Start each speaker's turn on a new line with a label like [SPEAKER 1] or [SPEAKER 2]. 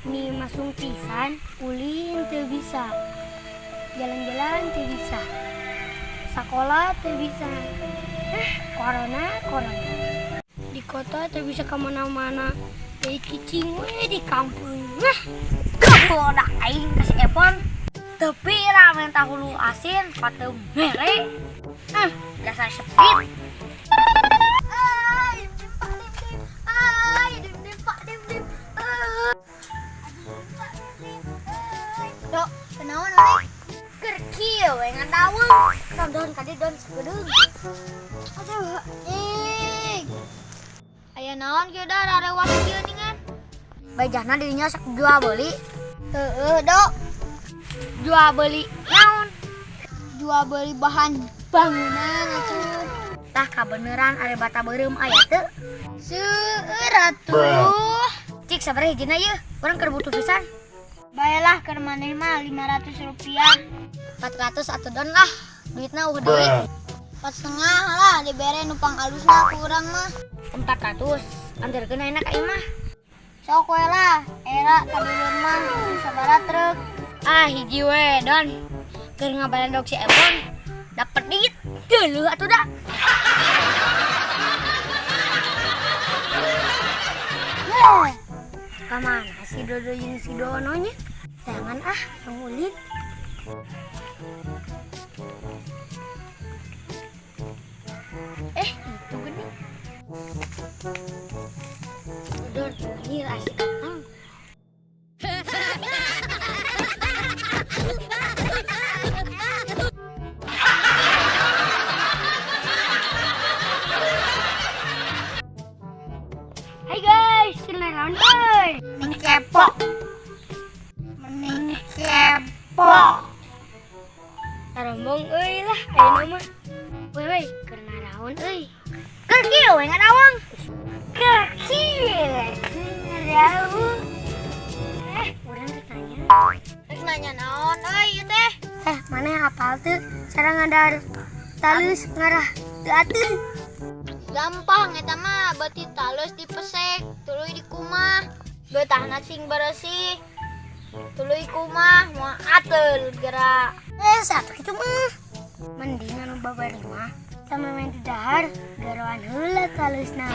[SPEAKER 1] Nih masung pisan, ulin teu bisa. Jalan-jalan teu bisa. Sekolah teu bisa. Corona, corona. Di kota teu bisa kemana-mana. Jadi cicing we di kampung. Nah,
[SPEAKER 2] Goda aing ka si Epon. Tepi ramen tahu asin pateu mere. Dasar sepit.
[SPEAKER 3] Ay, dim pak dim dim. Ay, dim dim pak dim dim. Ay, pak dim dim. Ay. Dok, kenaon euy?
[SPEAKER 2] Keur kieu we ngadaweung. Don don kadi don sakedeung.
[SPEAKER 3] Aduh, ih. Aya naon kieu da rarewas kieu ningan?
[SPEAKER 2] Bejana dirinya sok jual beli.
[SPEAKER 3] Heeh, Dok.
[SPEAKER 2] Jual beli naon?
[SPEAKER 3] Jual beli bahan bangunan atuh.
[SPEAKER 2] Tah kabeneran ari bata beureum aya teu?
[SPEAKER 3] Seueur atuh.
[SPEAKER 2] Cik sabaraha hijina ieu? Urang keur butuh pisan.
[SPEAKER 3] Baiklah keur maneh mah 500 rupiah.
[SPEAKER 2] 400 atuh don lah. Duitna eueuh deui.
[SPEAKER 3] 4,5 lah dibere nu pangalusna ku urang mah.
[SPEAKER 2] 400. Anterkeun ayeuna ka imah.
[SPEAKER 3] Sok we lah, era kadulur mah sabaraha truk.
[SPEAKER 2] Ah hiji we don. Keur ngabalandog si Epon dapet duit. Geuleuh atuh da.
[SPEAKER 1] Kamana si Dodo jeung si Dono nya? Jangan ah, yang ulin. Itu gini. Don, ini asik datang. Hai guys, kenalan euy.
[SPEAKER 3] Meni kepo. Meni kepo.
[SPEAKER 1] Tarombong euy lah ayeuna mah. Woi woi, keur naraon euy.
[SPEAKER 2] Keur kieu we ngadaweung.
[SPEAKER 1] Keur kieu naraon. Urang rek nanya.
[SPEAKER 3] Rek nanya naon euy ieu teh?
[SPEAKER 1] Maneh apal teu cara ngadar talus ngarah teu ateun?
[SPEAKER 3] Gampang eta mah, beuti talus dipesek, tuluy dikumah. Beutahna sing beresih. Tuluy kumah moal ateul geura.
[SPEAKER 1] Satu kitu mah. Mending anu babari mah sama main di dahar garoan heula talusna.